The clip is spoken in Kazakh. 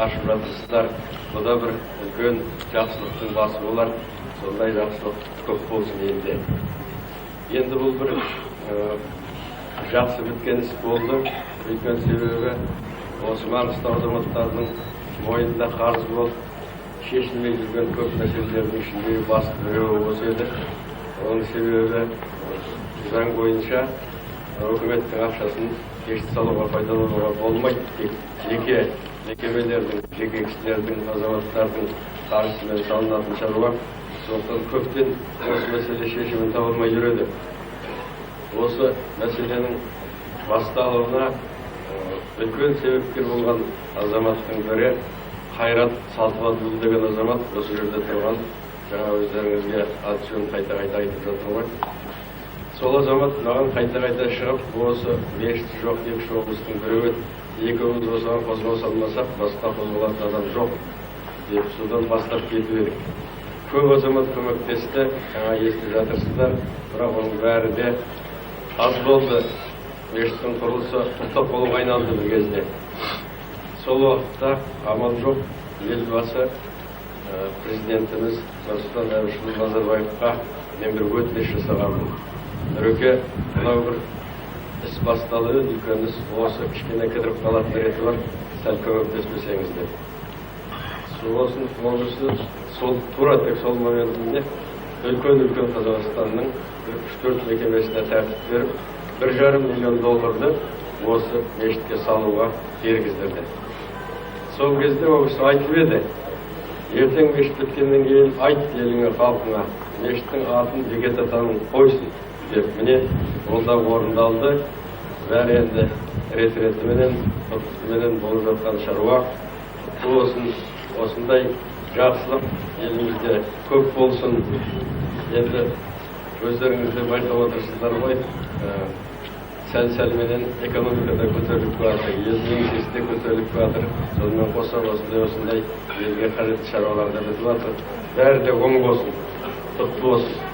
ашып жатырсыздар. Бұл да бір үлкен жақсылықтың басы болар. Сондай жақсылық көп болсын елде. Енді бұл бір жақсы біткен іс болды. Өйткені себебі осы Маңғыстау азаматтарының мойнында қарыз болып шешілмей жүрген көп мәселелердің ішіндегі басты біреуі осы еді. Оның себебі заң бойынша үкіметтің ақшасын мешіт салуға пайдалануға болмайды. Тек жеке мекемелердің, жеке кісілердің, азаматтардың қаржысымен салынатын шаруа. Сондықтан көптен осы мәселе шешімін таба алмай жүреді. Осы мәселенің басталуына үлкен себепкер болған азаматтың бірі Қайрат Салтыбадұлы деген азамат, осы жерде тұрған, жаңа өздеріңізге аты жөнін қайта-қайта айтып жатыр ғой. Сол азамат маған қайта-қайта шығып, осы мешіті жоқ екі облыстың біреуі, екеуміз осыған қозғау салмасақ, басқа қозғалатын адам жоқ деп содан бастап кетіп едік. Көп азамат көмектесті, жаңа естіп жатырсыздар, бірақ оның бәрі де аз болды. Мешіттің құрылысы тоқтап қалуға айналды бір кезде. Сол уақытта амал жоқ, елбасы президентіміз Нұрсұлтан Әбішұлы Назарбаевқа мен бір өтініш жасағанмын. Нұреке, мынау бір іс басталып еді, үлкен іс, осы кішкене кідіріп қалатын реті бар, сәл көмектеспесеңіз деп. Сосын ол кісі сол тура тек сол моментінде үлкен-үлкен Қазақстанның 3-4 мекемесіне тәртіп беріп, 1,5 миллион долларды осы мешітке салуға бергіздірді. Сол кезде ол кісі айтып еді, ертең мешіт біткеннен кейін айт еліңе, халқыңа, мешіттің атын Бекет атаның қойсын деп. Міне, ол да орындалды. Бәрі енді рет-ретіменен, топтығыменен болып жатқан шаруа. Құтты болсын, осындай жақсылық елімізде көп болсын. Енді өздеріңіз де байқап отырсыздар ғой, сәл-сәлменен экономикада көтеріліп жатыр, елдің еңсесі де көтеріліп жатыр. Сонымен қоса осындай елге қажетті шаруалар да бітіп жатыр. Бәрі де оң болсын, құтты болсын.